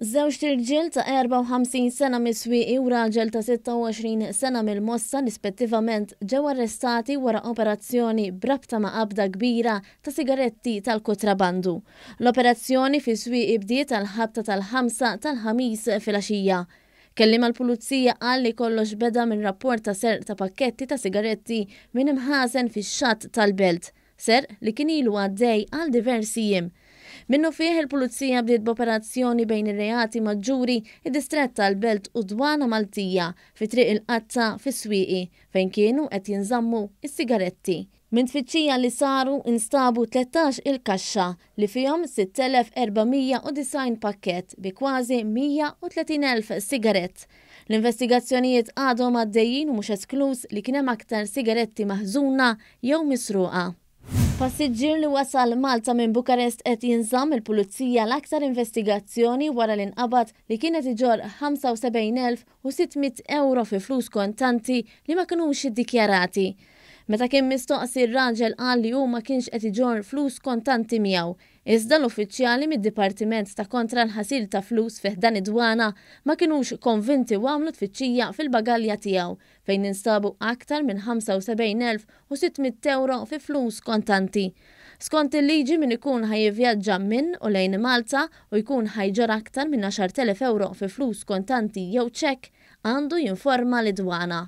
Żewġt irġiel ta' 54 sena mis-Swieqi u raġel ta' 26 sena mill-Mosta rispettivament ġew arrestati wara operazzjoni b'rabta ma' qabda kbira ta' sigaretti tal-kutrabandu. L-operazzjoni fis-Swieqi bdiet għall-ħabta tal-ħamsa tal-Ħamis filgħaxija. Kelliem għall-Pulizija qal li kollox beda minn rapport ta' serq ta' pakketti ta' sigaretti minn imħażen fix-xatt tal-Belt. Serq li kien ilu għaddej għal diversi jiem. Minnufih il-Pulizija bdiet b'operazzjoni bejn ir-reati maġġuri, id-Distrett tal-Belt u d-Dwana Maltija fi Triq il-Qatta fis-Swieqi fejn kienu qed jinżammu s-sigaretti. Minn tfittxija li saru instabu 13 il-kaxxa li fihom 6,490 pakkett bi kważi 130,000 sigarett. L-investigazzjonijiet għadhom għaddejjin u mhux eskluż li kien hemm aktar sigaretti maħżuna jew misruqa. Passiġġier li wasal Malta minn Bukarest qed jinżamm mill-Pulizija għal aktar investigazzjoni wara li nqabad li kien qed iġorr 75,600 ewro fi flus kontanti li ma kinux iddikjarati. Meta kien mistoqsi r-raġel qal li hu ma kienx qed iġorr flus kontanti miegħu. Iżda l-uffiċjali mid-Dipartiment ta' Kontra l-Ħasil ta' Flus fi ħdan id-Dwana ma kinux konvinti u għamlu tfittxija fil-bagalja tiegħu fejn instabu aktar minn 75,600 ewro fi flus kontanti. Skont il-liġi min ikun ħa jivvjaġġa minn u lejn Malta u jkun ħa jġorr aktar minn 10,000 ewro fi flus kontanti jew ċekk għandu jinforma lid-Dwana.